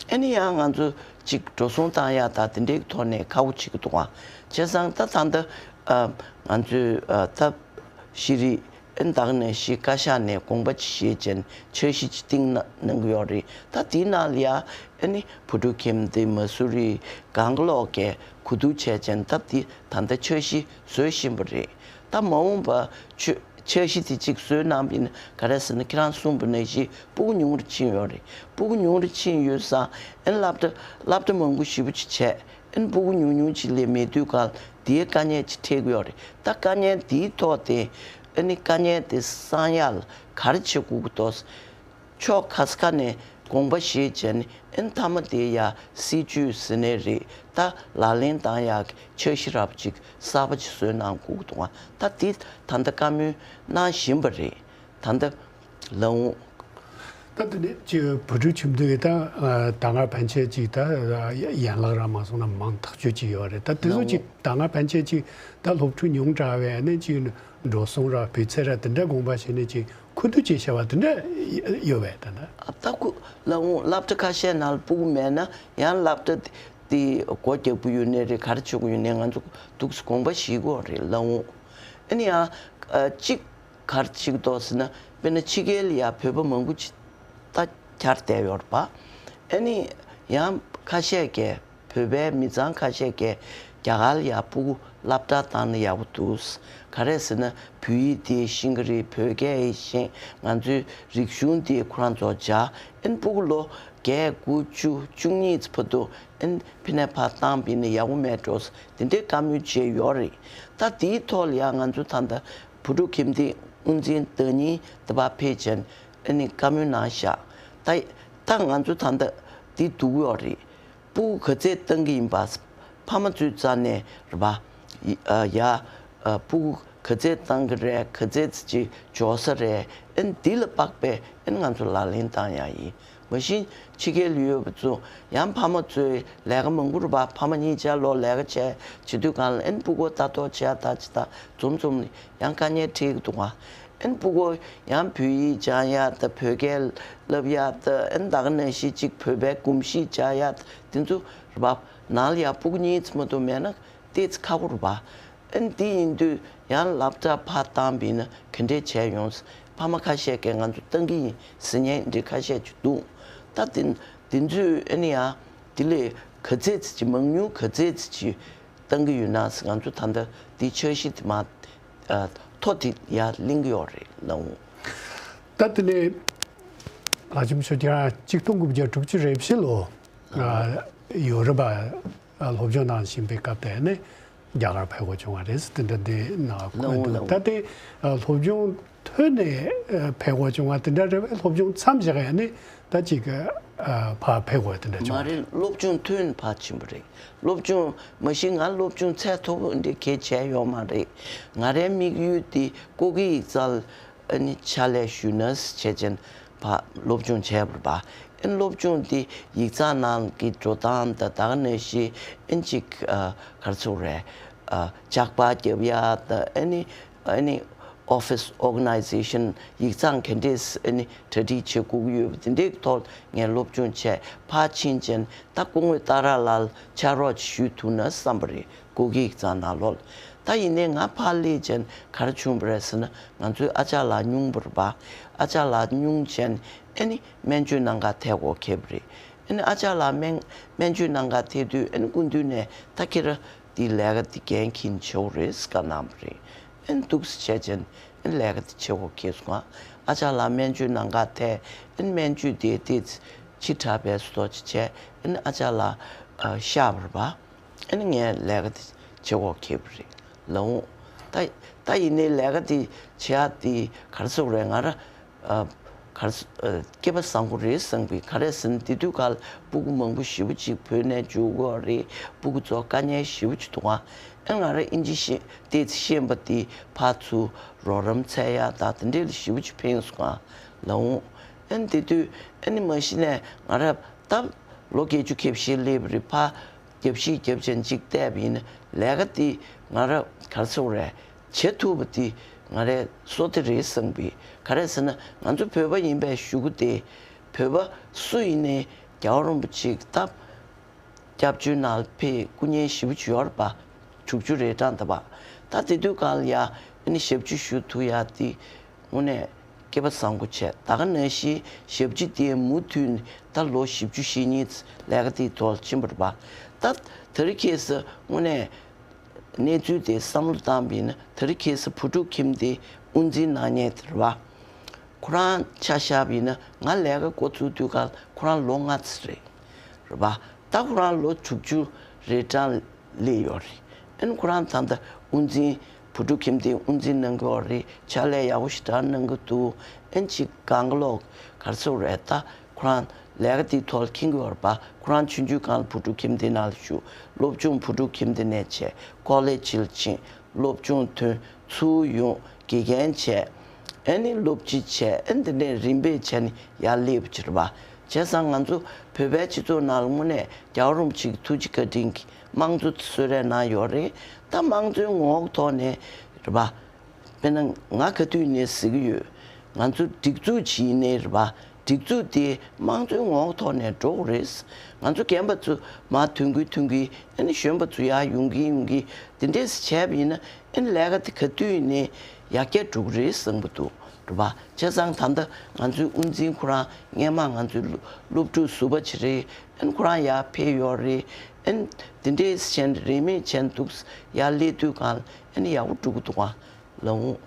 ཨ་ནི་ཡང་ང་ཚོ་ཅིག་འགྲོ་སོང་བཏང་ཡག་དང་དེ་འདྲའི་ཐོག་ནས་ཁག་པོ་བྱེད་ཀྱི་འདུག་ག་བྱས་ཙང་ད་ད་ལྟ་ཨ་ང་ཚོས་ཨ་ད་ཤེས་རིག་ཨ་ནི་ད་ག་ནང་བཞིན་བཀའ་ཤག་ནས་དགོངས་པ་ཅིག་བཞེས་བྱས་ནས་འཆར་གཞི་ཅིག་བཏིང་གནང་གནང་གི་ཡོད་རེད། ད་དེའི་ནང་ལ་ཡ་ཨ་ནི་བུ་ཕྲུག་ཁྱིམ་སྡེ་མ་སུ་རི་གང་ག་ལོག་གིས་གོ་བསྡུར་བྱས་བྱས་ནས་ད་དེ་ད་ལྟ་འཆར་གཞི་བཟོ་བཞིན་པ་རེད། ད་མ་འོངས་པ་ཆོས་འཆར་གཞི་དེ་གཅིག་བཟོས་གནང་བ་ཡིན་ན་ག་རེ་ཟེར་ན་ཁྱེད་རང་གསུངས་པ་ནང་བཞིན་ཕྲུ་གུ་ཉུང་རུ་ཕྱིན་ཡོད་རེད། ཕྲུ་གུ་ཉུང་རུ་ཕྱིན་ཡོད་ཙང་ཨ་ནི་སློབ་གྲྭ་སློབ་གྲྭ་མང་པོ་ཞེ་པོ་ཅིག་བྱས། ཨ་ནི་ཕྲུ་གུ་ཉུང་ཉུང་ཅིག་ལས་མེད་དུས་གང་དེའི་དཀའ་ངལ་ཅིག་འཕྲད་ཀྱི་ཡོད་རེད། ད་དཀའ་ངལ་དེའི་ཐོག་དེ་ཨ་ནི་དཀའ་ངལ་དེ་སངས་ཡག་ལ་ག་རེ་བྱེད་དགོས་ཀྱི་འདུག་ཕྱོགས་ག་ས་ག་ནས་དགོངས་པ་བཞེས་བྱས་ནས་ཨ་ནི་མཐའ་མ་དེ་ཡ་སྲིད་ཇུས་ཟེར་ནའི་རེད། ད་ལག་ལེན་བསྟར་ཡག་གི་འཆར་གཞི་རབ་ཅིག་གསར་པ་ཅིག་བཟོས་གནང་དགོས་ཀྱི་འདུག་ད་དེ་ད་ལྟ་བཀའ་མོལ་གནང་བཞིན་པ་རེད། ད་ལྟ་ལགས་འོང་། ད་དེ་ནས་ཅིག་བུ་ཕྲུག་ཁྱིམ་སྡེ་ད་ད་སྔ་ཕན་ཆད་ཅིག་ད་ཡན་ལག་ར་མ་སོང་ན་མང་ཐག་ཆོད་ཅིག་ཡོད་རེད། ད་དེ་ཚོ་ཅིག་ད་སྔ་ཕན་ཆད་ཅིག་ད་སློབ་ཕྲུག་ཉུང་དྲགས་པས་ནི་ཅིག་འགྲོ་སོང་ར་སྤུས་ཚད་ར་དེ་འདྲ་དགོངས་པ་བཞེས་ནས་ཅིག་ཁུ་བསྡུ་བྱས་བྱ་བ་དེ་འདྲ་ཡོད་པས་ད་ད། ད་ཁུ་ལགས་འོང་། སློབ་གྲྭ་ཁ་ཤས་ནང་ལ་ཕྲུ་གུ་མེད་ན་ཡང་སློབ་གྲྭ་དེ་སྒོ་རྒྱག་གི་ཡོད་ནའི་རེད། ག་རེ་བྱེད་ཀྱི་ཡོད་ནའི་ང་ཚོ་འདུག་སེ་དགོངས་པ་བཞེས་ཀྱི་ཡོད་རེད་ལགས་འོང་། ཨ་ནི་ཡང་གཅིག་ག་རེ་བྱེད་ཀྱི་འདུག་ཟེར་ན་དཔེར་ན་ཕྱི་རྒྱལ་ལ་ཡ་བོད་པ་མང་པོ་ཅིག་ད་གྱར་བསྡད་ཡོད་རེད་པ། ཨ་ནི་ཡང་ ཁ་ཤས་ཀྱིས་བོད་པའི་མི་ཚང་ཁ་ཤས་ཀྱིས་རྒྱ་གར་ལ་ཡ་སྤུ་གུ་སློབ་གྲྭ་བཏང་ན་ཡག་པོ་འདུག་ག་རེ་ཟེར་ན་བོད་ཡིག་དེ་ཤེས་ཀྱི་རེད། བོད་སྐད་ཡིག་ཤེས། ང་ཚོའི་རིག་གཞུང་དེ་ཁོ་རང་ཚོ་སྦྱང་། ཨན་སྤུ་གུ་ལོ་བརྒྱད་དགུ་བཅུ་བཅུ་གཉིས་ཙམ་བར་དུ་ཨན་ཕི་ནས་ཕར་བཏང་བ་ཡིན་ན་ཡག་པོ་མེད་འགྲོ། དེ་འདྲའི་བཀའ་མོལ་བྱས་ཡོད་རེད། ད་དེའི་ཐོག་ལ་ཡང་ང་ཚོ་ད་ལྟ་བུ་ཕྲུག་ཁྱིམ་སྡེའི་དབུ་འཛིན་ཟླ་ཉིན་དེ་པར་ཕེབས་བྱས་ཨ་ནི་བཀའ་མོལ་གནང་ཤག་ད་ད་ང་ཚོ་ད་ལྟ་འདི་སྡུག་ཡོད་རེད། སྤུ་གུ་ག་ཚད་བཏང་གི་ཡིན་པ། ཕ་མ་ཚོའི་རྩ་ནས་རེད་པ། ཡ། ཨ། སྤུ་གུ་ག་ཚད་བཏང་གི་རེད། ག་ཚད་ཅིག་འབྱོར་ས་རེད། ཨན་འདི་ལ་དཔག་པའི་ཨན་ང་ཚོ་ལག་ལེན་བཏང་ཡ་ཡིན། མ་གཞི་ཕྱི་རྒྱལ་ལ་ཡོད་པ་ཚོ་ཡང་ཕ་མ་ཚོས་ལས་ཀ་མང་པོ་རེད་པ། ཕ་མ་གཉིས་ཆ་ལོ་ལས་ཀ་བྱས་བྱེད་དུས་གང་ལ་ཨན་སྤུ་གུ་ལྟ་རྟོག་བྱེད་ཡ་ད་ཅི་ད་འཛོམས་འཛོམས་ཡང་དཀའ་ངལ་འཕྲད་ཀྱི་འདུག་ག་ཨན་སྤུ་གུ་ཡང་བོད་ཡིག་སྦྱང་ཡ་ད་བོད་སྐད་བསླབ་ཡ་ད་ཨན་ད་ག་ནང་བཞིན་ཅིག་བོད་པའི་གོམས་གཤིས་སྦྱང་ཡ་ད་དེ་ཚོ་རེད་པ། ནང་ལ་ཡ་སྤུ་གུ་གཉིས་ཙམ་མ་གཏོགས་མེད་ན་ཏོག་ཙམ་ཁག་པོ་རེད་པ། ཨན་དེ་ཡིན་དུས་ཡང་སློབ་གྲྭ་ཕར་བཏང་བ་ཡིན་ན་ག་འདྲས་བྱས་ཡོང་། ཕ་མ་ཁ་ཤས་ཀྱིས་ང་ཚོ་བཏང་གི་ཡིན་ཟེར་མཁན་འདི་འདྲ་ཁ་ཤས་ཅིག་འདུག་ད་དེ་དེ་ཚོས་ཨ་ནི་ཡང་དེ་ལས་ག་ཚད་ཅིག་མང་ཉུང་ག་ཚད་ཅིག་བཏང་གི་ཡོད་ན་ཟེར། ང་ཚོ་ད་ལྟ་དེ་འཆར་གཞི་དེ་མ་ཐོ་དེ་ཡར་གླེང་གི་ཡོད་རེད་ལགས། ད་དེ་ནས་ལྷ་ལྕམ་ཆོས་སྐྱིད་ཆིག་སྟོང་དགུ་བརྒྱ་དྲུག་ཅུ་རེ་བཞི་ལོ་ཡོ་རོབ་སློབ་སྦྱོང་གནང་བཞིན་པའི་སྐབས་དེ་ནས་རྒྱ་གར་ཕེབས་དགོས་བྱུང་བ་རེད། དེ་འདྲ་འདི་ནང་འཁོད་འདུག་ད་དེ་སློབ་སྦྱོང་ཐོན་ནས་ཕེབས་དགོས་བྱུང་བ་དེ་འདྲ་རེད་པས། སློབ་སྦྱོང་མཚམས་བཞག་ཡ་ནས་ད་ཅིག་ཕར་ཕེབས་དགོས་དེ་འདྲ་བྱུང་བ་མ་རེད། རེད། སློབ་སྦྱོང་ཐོན་ཕར་ཕྱིན་པ་རེད། སློབ་སྦྱོང་མ་གཞི་ང་སློབ་སྦྱོང་ཚད་མཐོ་པོ་འདི་གས་བྱས་ཡོད་མ་རེད། ང་རའི་དམིགས་ཡུལ་དེ་ཀོ་ཀི་ཡིག་ཚང་ཨ་ནི་ཕྱག་ལས་ཞུས་ན་བྱས་ཅན་ཕར་སློབ་སྦྱོང་བྱས་པ་རེད་པ། ཨ་ནི་སློབ་སྦྱོང་དེ་ཡིག་ཚང་ནང་གི་འགྲོ་སྟངས་དང་ད་ག་ནང་བཞིན་ཨ་ནི་ཅིག་ཨ་ག་རེ་ཟེར་དགོས་རེད། ཨ་ལྕགས་པར་རྒྱབ་ཡ་དང་ཨ་ནི་ཨ་ནི་office organization ཡིག་ཚང་ག་འདྲས་ཨ་ནི་གྲ་སྒྲིག་བྱེད་དགོས་ཀྱི་ཡོད་པ་དེ་འདྲའི་ཐོག་ངས་སློབ་སྦྱོང་བྱས་ཕར་ཕྱིན་ཅན་ད་སྐུ་ངོ་ཏཱ་ར་ལལ་ཕྱག་རོགས་ཅིག་ཞུས་ཐུབ་ན་བསམ་པ་རེད། ཀོ་ཀི་ཡིག་ཚང་ནང་ལོགས་ལ། ད་ཡིན་ནའི་ང་ཕར་སླེབས་ཅན་ག་རེ་བྱུང་བ་རེད་ཟེར་ན་ང་ཚོའི་ཨ་ཅག་ལགས་སྙུང་པ་རེད་པ། ཨ་ཅག་ལགས་སྙུང་ཅན་ཨ་ནི་སྨན་བཅོས་གནང་གར་ཐད་དགོས་ཁེལ་བ་རེད། ཨ་ནི་ཨ་ཅག་ལགས་སྨན་སྨན་བཅོས་གནང་གར་ཐད་དུས་ཨ་ནི་སྐུ་མདུན་ནས་ད་ཁྱེད་རང་འདི་ལས་ཀ་འདི་འགན་འཁྱེར་ནས་བྱེད་དགོས་རེད་ཟེར་བཀའ་གནང་བ་རེད། ཨ་ནི་འདུག་སེ་བྱས་ཅན་ཨ་ནི་ལས་ཀ་འདི་བྱེད་དགོས་ཁེལ་སོང་ང་། ཨ་ཅག་ལགས་སྨན་བཅོས་གནང་གར་ཐད་ཨ་ནི་སྨན་བཅོས་དེ་ཏོག་ཙམ་ཕྱི་དྲགས་པའི་བཟོ་ཅིག་བྱས་ཨ་ནི་ཨ་ཅག་ལགས་ཨ་བཤགས་པ་རེད་པ། ཨ་ནི་ངས་ལས་ཀ་དེ་བྱེད་དགོས་ཁེལ་བ་རེད་ལགས། ད་ད་ཡིན་ནའི་ལས་ཀ་དེ་བྱེད་ཡ་དེ་ག་རེ་ཟེར་དགོས་རེད། ང་རང་ཨ་ག་རེ་ཟེར་ཨ་སྐལ་པ་བཟང་པོ་རེད་བསམ་གི། ག་རེ་ཟེར་ན་དེ་དུས་སྐབས་ལ་སྤུ་གུ་མང་པོ་ཞེ་པོ་ཅིག་བོད་ནས་འབྱོར་གྱི་ཡོད་རེད། སྤུ་གུ་ཚོ་དཀའ་ངལ་ཞེ་པོ་ཅིག་འདུག་ག་ཨ་ང་རང་ཨིན་ཇི་ཤེས་ཏོག་ཙམ་ཤེས་པ་དེ་ཕར་ཚུར་རོགས་རམ་འཚོལ་ཡ་ད་དེ་འདྲས་ལ་ཞེ་པོ་ཅིག་ཕན་སོང་ང་ལགས། ཨ་ནི་དེ་དུས་ཨ་ནི་མ་གཞི་ནས་ང་རང་ད་ལོ་བརྒྱད་ཅུ་གྱ་བཞི་སླེབས་པ་རེད། ཕར་རྒྱབ་བཤིག་རྒྱབ་ཅན་གཅིག་བལྟས་པ་ཡིན་ན་ལས་ཀ་འདི་ང་རང་ག་རེ་ཟེར་དགོས་རེད། བྱེད་ཐུབ་པ་འདི་ང་རའི་བསོད་བདེ་རེད་བསམ་གི། ག་རེ་ཟེར་ན་ང་ཚོ་བོད་པ་ཡིན་པའི་གཞུག་གུ་དེ་བོད་པ་སུ་ཡིན་ནའི་རྒྱལ་བ་རིན་པོ་ཆེའི་སྟབས་སྐྱབས་བཅོལ་ནང་ལ་ཕེབས་སྐུ་ཉིད་ཞེ་པོ་ཅིག་ཡོད་རེད་པ། དྲུག་ཅུ་རེ་གྲངས་ད་པ། ད་དེ་དུས་སྐབས་ལ་ཡ་ཨ་ནི་ཞབས་ཕྱི་ཞུ་ཐུབ་ཡ་འདི་དངོས་གནས་སྐལ་པ་བཟང་པོ་བྱས། ད་ག་ནང་བཞིན་ཞབས་ཕྱི་དེ་མུ་མཐུད་ནས་ད་ལོ་བཞི་བཅུ་ཞེ་གཉིས་ལས་ཀ་དེའི་ཐོག་ལ་ཕྱིན་པ་རེད་པ། ད་དེ་རིང་ཁ་སང་དངོས་གནས་གནས་ཚུལ་དེ་བསམ་བློ་བཏང་བ་ཡིན་ན་དེ་རིང་ཁ་སང་བུ་ཕྲུག་ཁྱིམ་སྡེ་དབུ་འཛིན་གནང་མཁན་དེ་རེད་པ། ཁོ་རང་ཆ་བཞག་པ་ཡིན་ན་ང་ལས་ཀ་འགོ་བཙུགས་དུས་སྐབས་ཁོ་རང་ལོ་ལྔ་ཙམ་རེད། རེད་པ། ད་ཁོ་རང་ལོ་དྲུག་ཅུ་རེ་གྲངས་སླེབས་ཡོད་རེད། ཨ་ནི་ཁོ་རང་ད་ལྟ་དབུ་འཛིན་བུ་ཕྲུག་ཁྱིམ་སྡེའི་དབུ་འཛིན་གནང་གི་ཡོད་རེད། ཕྱག་ལས་ཡག་པོ་ཞེ་དྲག་གནང་གི་འདུག་ཨ་ནི་ཅིག་གང་ག་ལོག་ག་རེ་ཟེར་དགོས་རེད། ད་ཁོ་རང་ལས་ཀ་དེའི་ཐོག་ལ་འཁྱེར་གྱི་ཡོད་རེད་པ། ཁོ་རང་ཆུང་ཆུང་སྒང་ལ་བུ་ཕྲུག་ཁྱིམ་སྡེ་ནང་ལ་ཞུགས། སློབ་སྦྱོང་བུ་ཕྲུག་ཁྱིམ་སྡེ་ནས་བྱས། ཀོ་ལེ་ཇི་ལ་ཕྱིན། སློབ་སྦྱོང་ཐོན། ཚུར་ཡོང་། དགེ་རྒན་བྱས། ཨ་ནི་སློབ་སྤྱི་བྱས། ཨ་ནི་དེ་ནས་རིམ་པས་བྱས་ནས་ཡར་སླེབས་པ་ཅིག་རེད་པ། བྱས་ཙང་ང་ཚོ་བོད་པའི་སྤྱི་ཚོགས་ནང་ལ་དངོས་གནས་རྒྱལ་བ་རིན་པོ་ཆེ་གི་ཐུགས་རྗེ་བཀའ་དྲིན་གྱིས་དམངས་གཙོ་གསོལ་རས་གནང་ཡོད་རེད། ད་དམངས་གཙོའི་ངོ་བོ་ཐོག་ནས་རེད་པ། དཔེར་ན་ང་ག་དུས་ནས་ཟེར་གྱི་ཡོད། ང་ཚོ་སྒྲིག་འཛུགས་ཅིག་ཡིན་ནའི་རེད་པ། སྒྲིག་འཛུགས་དེ་དམངས་གཙོའི་ངོ་བོ་ཐོག་ནས་འགྲོ་དགོས་རེད། ང་ཚོ་རྒན་པ་ཚོ་མར་ཐོན་གི་ཐོན་གི། ཨ་ནི་གཞོན་པ་ཚོ་ཡར་ཡོང་གི་ཡོང་གི། དེ་འདྲས་བྱས་པ་ཡིན་ན་ཨ་ནི་ལས་ཀ་དེ་ག་དུས་ནས་ཡར་རྒྱས་འགྲོ་གི་རེད་བསམ་གྱི་འདུག་རེད་པ། བྱས་ཙང་ད་ལྟ་ང་ཚོའི་དབུ་འཛིན་ཁོ་རང་སྔས་མ་ང་ཚོའི་སློབ་སློབ་ཕྲུག་ཟུར་པ་ཅིག་རེད། ཨན་ཁོ་རང་ཡར་ཕེབས་ཡོད་རེད། ཨན་དེ་འདྲའི་བྱས་ནས་རིན་མེད་བྱས་ནས་འདུག་ཡར་སླེབས་དུས་གང་ཨན་ཡག་པོ་འགྲོ་གི་འདུག་ཨ། ལགས་འོང་།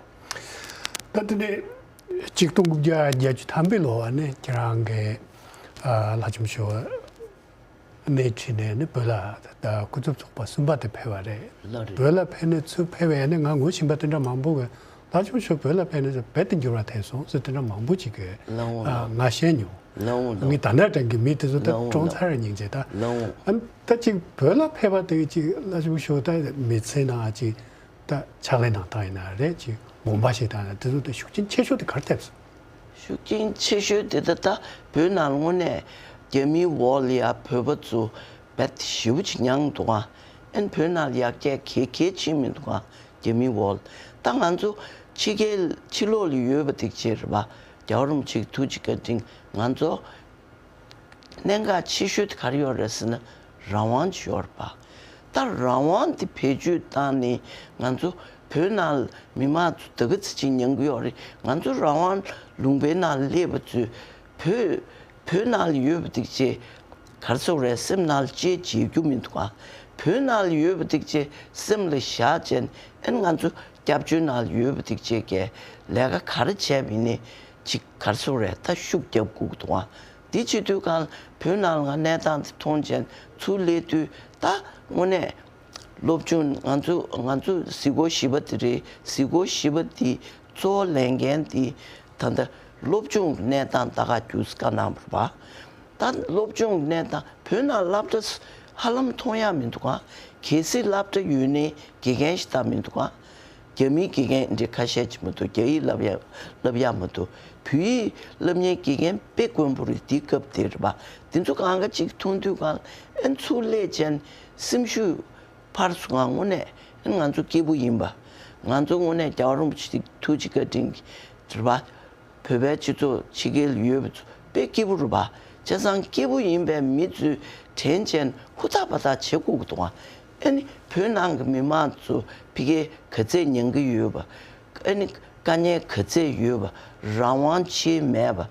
ད་དེ་ནས་ཆིག་སྟོང་དགུ་བརྒྱ་བརྒྱད་ཅུ་ཐམ་པའི་ལོ་བ་ནས་ཁྱེད་རང་གི་ཨ་ལྷ་ལྕམ་ཞུ་བ་ནས་ཁྲིད་ནས་ནི་བོད་ལ་ད་སྐུ་ཚབ་ཚོགས་པ་གསུམ་པ་དེ་ཕེབས་པ་རེད། ལགས་རེད། བོད་ལ་ཕེབས་ནས་ཚུར་ཕེབས་པའི་ནི་ང་ངོ་ཤེས་པ་དེ་འདྲ་མང་པོ་གི་ལྷ་ལྕམ་ཞུ་བོད་ལ་ཕེབས་ནས་རྦད་དེ་འགྱུར་བ་ཐེབས་སོང་ཟེར་དེ་འདྲ་མང་པོ་ཅིག་གི་ལགས་འོང་ཨ་ལགས་ང་ཤེས་མྱོང་། ལགས་འོང་ངས་ལགས་ད་ལྟ་དྲན་གི་མི་དེ་ཚོ་ད་ལགས་འོང་ཀྲོང་ལགས་ཚར་ར་སྙིང་རྗེ་ད། ལགས་འོང་། ཨ་ནི་ད་ཅིག་བོད་ལ་ཕེབས་པ་དེ་ཅིག་ལྷ་ལྕམ་ཞུ་ད་མི་ཚེ་ནང་ཅིག་ད་ཕྱག་ལས་གནང་སྟངས་ཡིན་ན་རེད་ཅིག་དགོངས་པ་བཞེས་སྟངས་ཡིན་ན་དེ་ཚོ་ད་ཤུགས་རྐྱེན་ཆེ་ཤོས་དེ་ག་རེ་ཐེབས་སོང་། ཤུགས་རྐྱེན་ཆེ་ཤོས་དེ་ད་ལྟ་བོད་ནང་དངོས་གནས་རྒྱ་མིའི་འོག་ལ་ཡ་བོད་པ་ཚོ་རྦད་ཞེ་པོ་ཅིག་མྱངས་འདུག་ཨ། ཨན་བོད་ནང་ལ་ཡར་རྒྱས་ག་གེ་ཕྱིན་མི་འདུག་ཨ། རྒྱ་མིའི་འོག་ལ། ད་ང་ཚོ་ཕྱི་རྒྱལ་ཕྱི་ལོགས་ལ་ཡོད་པ་དེ་ཅིག་རེད་པ། རྒྱལ་བ་རིན་པོ་ཆེའི་ཐུགས་རྗེ་བཀའ་དྲིན་ང་ཚོ་གནད་འགག་ཆེ་ཤོས་དེ་ག་རེ་ཡོད་རེད་ཟེར་ན་རང་དབང་ཅིག་ཡོད་རེད་པ། ད་རང་དབང་དེ་བེད་སྤྱོད་བཏང་ནས་ང་ཚོ་བོད་ནང་ལ་མི་མང་ཚོ་ད་ག་ཚོད་ཅིག་མྱང་གི་ཡོད་རེད། ང་ཚོ་རང་དབང་ལུང་པའི་ནང་སླེབས་པ་ཚོས་བོད་བོད་ནང་ལ་ཡོད་པ་དེ་ཅིག་ག་རེ་ཟེར་དགོས་རེད། སེམས་ནང་ལ་ཅིག་བརྗེད་རྒྱུ་མི་འདུག་ག་བོད་ནང་ལ་ཡོད་པ་དེ་ཅིག་སེམས་ལ་བཞག་བྱས་ཨན་ང་ཚོ་སྐྱབས་བཅོལ་ནང་ལ་ཡོད་པ་དེ་ཅིག་གིས་ལས་ཀ་ག་རེ་བྱས་པ་ཡིན་ནའི་ཅིག་ག་རེ་ཟེར་དགོས་རེད། ད་ཤུགས་རྒྱབ་དགོས་ཀྱི་འདུག་ག་འདི་བྱེད་དུས་གང་བོད་ནང་ལ་ང་གནས་སྟངས་དེ་མཐོང་བྱས་ཚུར་སླེབས་དུས་ད་དངོས་གནས་སློབ་སྦྱོང་ང་ཚོ་ང་ཚོ་གཟིགས་སྐོར་བཞི་པ་དེ་རེད། གཟིགས་སྐོར་བཞི་པ་དེ་གཙོ་བོ་ལེན་མཁན་དེ་ད་ལྟ་སློབ་སྦྱོང་གི་གནས་སྟངས་ད་ག་རྒྱུགས་བཀའ་གནང་བ་རེད་པ། ད་སློབ་སྦྱོང་གི་གནས་སྟངས་བོད་ནང་སློབ་གྲྭ་ཧ་ལམ་མཐོང་ཡ་མི་འདུག་ག་གལ་སྲིད་སློབ་གྲྭ་ཡོད་ནའི་དགེ་རྒན་ཞིག་ད་མི་འདུག་ག་རྒྱ་མིའི་དགེ་རྒན་འདི་ཁ་ཤས་ཅིག་མ་གཏོགས་རྒྱ་ཡིག་བསླབ་ཡ་བསླབ་ཡ་མ་གཏོགས་བོད་ཡིག་བསླབ་མཁན་དགེ་རྒན་དཔེ་དཀོན་པོ་རེད། དེའི་སྐབས་དེ་རེད་པ། དེ་ཚོ་གང་ག་ཅིག་མཐོང་དུས་གང་ཨན་ཚུར་སླེབས་བྱས་སེམས་ཤུགས་འཕར་སོང་ང་། དངོས་གནས་ཨན་ང་ཚོ་སྐྱིད་པོ་ཡིན་པ། ང་ཚོ་དངོས་གནས་རྒྱལ་བ་རིན་པོ་ཆེ་ཐུགས་རྗེ་བཀའ་དྲིན་གྱིས་རེད་པ། བོད་པའི་སྤྱི་ཚོགས་ཕྱི་རྒྱལ་ཡོད་པ་ཚོ་དཔེ་སྐྱིད་པོ་རེད་པ། བྱས་ཙང་སྐྱིད་པོ་ཡིན་པའི་མི་ཚོས་དྲན་བྱས་ཧུར་ཐག་པ་ཐག་བྱེད་དགོས་ཀྱི་འདུག་ག་ཨ་ནི་བོད་ནང་གི་མི་མང་ཚོ་ཕ་གིར་ག་ཚད་མྱང་གི་ཡོད་པ། ཨ་ནི་དཀའ་ངལ་ག་ཚད་ཡོད་པ། རང་དབང་ཆེ་མེད་པ།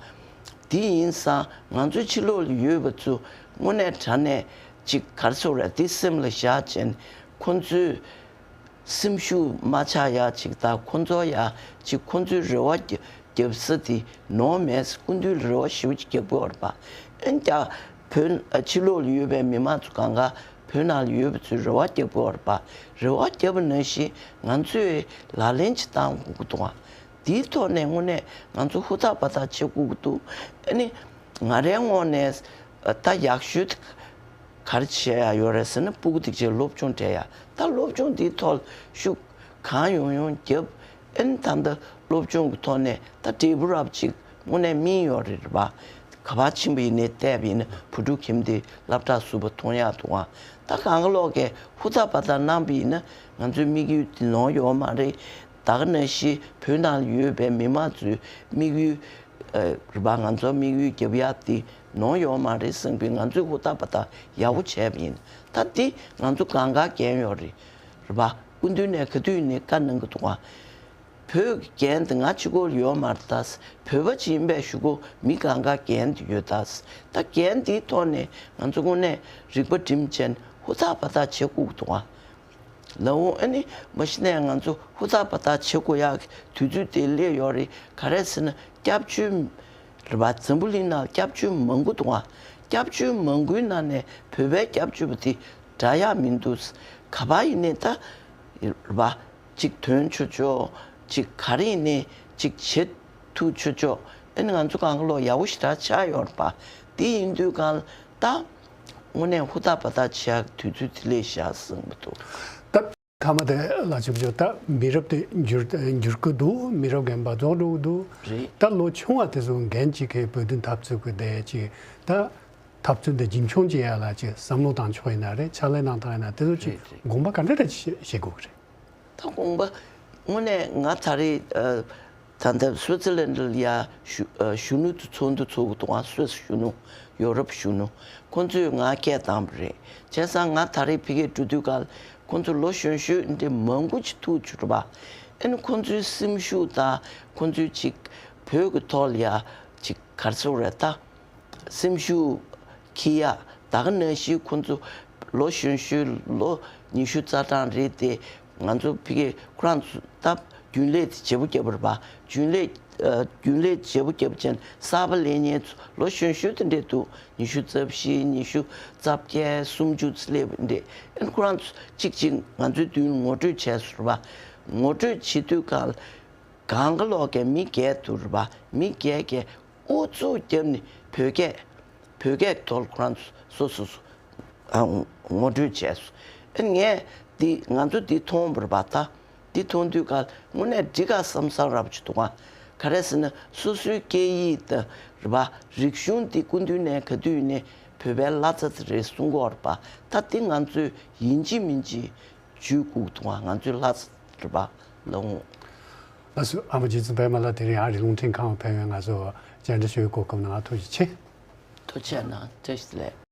དེ་ཡིན་ཙང་ང་ཚོ་ཕྱི་ལོགས་ལ་ཡོད་པ་ཚོ་དངོས་གནས་དྲང་གནས་ཅིག་ག་རེ་ཟེར་དགོས་རེད། དེ་སེམས་ལ་བཞག་བྱས་ཁོང་ཚོའི་སེམས་ཤུགས་མ་ཆག་ཡ་ཅིག་དང་ཁོང་ཚོ་ཡ་ཅིག་ཁོང་ཚོའི་རེ་བ་རྒྱ་རྒྱབ་ས་དེ་ནོར་མེད། སྐུ་མདུན་ལ་རེ་བ་ཞེ་པོ་ཅིག་རྒྱག་གི་ཡོད་རེད་པ། ཨན་ཀྱང་བོད་ཕྱི་ལོགས་ལ་ཡོད་པའི་མི་མང་ཚོ་གང་ག་བོད་ནང་ལ་ཡོད་པ་ཚོས་རེ་བ་རྒྱག་གི་ཡོད་རེད་པ། རེ་བ་རྒྱབ་པ་ནང་བཞིན་ང་ཚོས་ལག་ལེན་ཅིག་བསྟར་དགོས་ཀྱི་འདུག་ག་དེའི་ཐོག་ནས་དངོས་གནས་ང་ཚོ་ཧུར་ཐག་པ་ཐག་བྱེད་དགོས་ཀྱི་འདུག་ཨ་ནི་ང་རའི་ངོས་ནས་ད་ཡག་ཤོས་དེ་ག་རེ་བྱེད་ཡ་ཡོད་རེད་ཟེར་ན་སྤུ་གུ་དེ་ཚོའི་སློབ་སྦྱོང་སྤྲད་ཡ། ད་སློབ་སྦྱོང་འདིའི་ཐོག་ཤུགས་གང་ཡོང་ཡོང་རྒྱབ། ཨ་ནི་ད་ལྟ་སློབ་སྦྱོང་གི་ཐོག་ནས་ད་འབྲས་བུ་རབ་ཅིག་དངོས་གནས་སྨིན་ཡོད་རེད་པ། ག་པར་ཕྱིན་པ་ཡིན་ནའི་བལྟས་པ་ཡིན་ན་བུ་ཕྲུག་ཁྱིམ་དེ་སློབ་གྲྭ་ཟུར་པ་མཐོང་ཡག་འདུག་ག་ད་གང་ག་ལོག་གིས་ཧུར་ཐག་པ་ཐག་གནང་པ་ཡིན་ན་ང་ཚོའི་དམིགས་ཡུལ་དེ་ནོར་ཡོད་མ་རེད། ད་ག་ནང་བཞིན་བོད་ནང་ཡོད་པའི་མི་མང་ཚོའི་དམིགས་ཡུལ་ཨ་རེད་པ། ང་ཚོ་དམིགས་ཡུལ་རྒྱབ་ཡག་དེ་ནོར་ཡོད་མ་རེད་བསམ་པའི་ང་ཚོས་ཧུར་ཐག་པ་ཐག་ཡག་པོ་བྱས་པ་ཡིན། ད་དེ་ང་ཚོ་གང་ག་འགན་ཡོད་རེད། རེད་པ། སྐུ་མདུན་ནས་ག་དུས་ནས་བཀའ་གནང་གི་འདུག་ག་བོད་ཀྱི་འགན་དེ་ང་གཅིག་པོར་ཡོད་མ་རེད་ད། བོད་པ་ཅིག་ཡིན་པའི་གཞུག་གུ་མི་གང་ག་འགན་དེ་ཡོད་ད། ད་འགན་དེའི་ཐོག་ནས་ང་ཚོ་དངོས་གནས་རིག་པ་སྒྲིམ་བྱས་ནས་ཧུར་ཐག་པ་ཐག་བྱེད་དགོས་ཀྱི་འདུག་ག་ལགས་འོང་། ཨ་ནི་མ་གཞི་ནས་ང་ཚོ་ཧུར་ཐག་པ་ཐག་བྱེད་དགོས་ཡག་གི་དུས་ཚོད་དེ་སླེབས་ཡོད་རེད། ག་རེ་ཟེར་ན་སྐྱབས་བཅོལ་རེད་པ། འཛམ་བུ་གླིང་ནང་སྐྱབས་བཅོལ་མང་པོ་འདུག་ག་སྐྱབས་བཅོལ་མང་པོའི་ནང་ནས་བོད་པའི་སྐྱབས་བཅོལ་བ་དེ་འདྲ་ཡག་མི་འདུག་ག་པར་ཡིན་ནའི་ད་རེད་པ། ཅིག་ཐོན་ཆོག་ཆོག་ཅིག་ག་རེ་ཡིན་ནའི་ཅིག་བྱེད་ཐུབ་ཆོག་ཆོག་ཨ་ནི་ང་ཚོ་གང་ག་ལོག་ཡག་པོ་ཞེ་དྲག་ཆགས་ཡོད་རེད་པ། དེ་ཡིན་དུས་གང་ལ་ད་དངོས་གནས་ཧུར་ཐག་པ་ཐག་བྱེད་ཡག་དུས་ཚོད་དེ་སླེབས་བཞག་བསམ་གྱི་འདུག་ད་མཐའ་མ་དེ་ལ་ཆུབ་ཆོག་ད་མི་རབས་དེ་འགྱུར་འགྱུར་གྱི་འདུག་མི་རབས་རྒན་པ་རྫོགས་འགྲོ་གི་འདུག་རེད། ད་ལོ་ཆུང་བ་དེ་ཚོ་འགན་ཅིག་གི་བོད་དོན་འཐབ་རྩོད་ཀྱི་དེ་ཅིག་ད་འཐབ་རྩོད་འདི་རྒྱུན་འཁྱོངས་བྱེད་ཡ་ལ་ཅིག་བསམ་བློ་བཏང་ཕྱོགས་ཡིན་ན་རེད། ཕྱག་ལས་གནང་སྟངས་ཡིན་ན་དེ་ཚོ་ཅིག་རེད་རེད། དགོངས་པ་ག་འདྲ་འདྲ་ཅིག་བྱེད་དགོས་ཀྱི་རེད། ད་དགོངས་པ་དངོས་གནས་ང་ད་རེས་ཨ་ད་ལྟ་སུའི་ཙི་ལན་ལ་ཡ་གཞོན་གཞོན་ནུ་ཚོགས་འདུ་ཚོགས་ཀྱི་འདུག་ཨ་སུད་སི་གཞོན་ནུ་ཡོ་རོབ་གཞོན་ནུ་ཁོང་ཚོས་ང་སྐད་བཏང་བ་རེད། བྱས་ཙང་ང་ད་རེས་ཕ་གིར་འགྲོ་དུས་ག་ལ་ཁོང་ཚོ་ལོ་གཞོན་གཞོན་འདི་མང་པོ་ཅིག་ཐུག་བཅུག་རེད་པ། ཨ་ནི་ཁོང་ཚོའི་སེམས་ཤུགས་དང་ཁོང་ཚོའི་ཅིག་བོད་ཀྱི་ཐོག་ལ་ཡ་ཅིག་ག་རེ་ཟེར་དགོས་རེད་ད། སེམས་ཤུགས་འཁྱེར་ཡ་ད་ག་ནང་བཞིན་ཁོང་ཚོ་ལོ་གཞོན་གཞོན་ལོ་ཉི་ཤུ་རྩ་གྲངས་རེད་དེ། ང་ཚོ་ཕ་གི་ཁོ་རང་ཚོ་ད་རྒྱུན་ལས་དེ་བརྗེ་པོ་བརྒྱབ་པ་རེད་པ། རྒྱུན་ལས་ཨ་རྒྱུན་ལས་བརྗེ་པོ་བརྒྱབ་བྱས་ནས་གསར་པ་སླེབས་མཁན་ཚོ་ལོ་གཞོན་གཞོན་དེ་འདྲས་འདུག་ཉི་ཤུ་རྩ་བཞི། ཉི་ཤུ་རྩ་བརྒྱད། སུམ་ཅུ་ཙམ་སླེབས་པ་འདྲས། ཨ་ནི་ཁོ་རང་ཚོ་གཅིག་གཅིག་ང་ཚོའི་མདུན་ངོ་སྤྲོད་བྱས་སོང་རེད་པ། ངོ་སྤྲོད་བྱེད་དུས་སྒང་ལ་སྒང་ག་ལོགས་ཀྱི་མི་བརྒྱད་འདུག་རེད་པ། མི་བརྒྱད་ཀྱིས་ཨུ་ཚུགས་བརྒྱབ་ནས་བོད་སྐད་བོད་སྐད་ཐོག་ལ་ཁོ་རང་ཚོ་སོ་སོ་སོ་ཨ་ངོ་སྤྲོད་བྱས་སོང་། ཨ་ངས་འདི་ང་ཚོ་འདི་མཐོང་བ་རེད་པ་ད། འདི་མཐོང་དུས་ཀ་དངོས་གནས་འགྲིག་ག་བསམ་བསམ་རབ་ཅིག་འདུག་ག་ག་རེ་ཟེར་ན་སོ་སོའི་སྐད་ཡིག་དང་རེད་པ། རིག་གཞུང་འདི་སྐུ་མདུན་ནས་ག་དུས་ནས་བོད་པའི་བླ་རྩ་དེ་རེད་གསུང་གི་ཡོད་རེད་པ། ད་འདི་ང་ཚོས་ཡིན་གཅིག་མིན་གཅིག་ཇུས་བཀུག་འདུག་ག་ང་ཚོའི་བླ་རྩ་རེད་པ་ལ་འོང་། ལགས་སོ། ཨ་མ་རྗེ་བཙུན་པད་མ་ལགས་དེ་རིང་ཨ་རི་རླུང་འཕྲིན་ཁང་ཕེབས་པའི་ང་ཚོ་བཅར་འདྲི་ཞུ་བའི་གོ་སྐབས་གནང་བ་ཐུགས་རྗེ་ཆེ། ཐུགས་རྗེ་གནང་། བཀྲ་ཤིས་བདེ་ལེགས།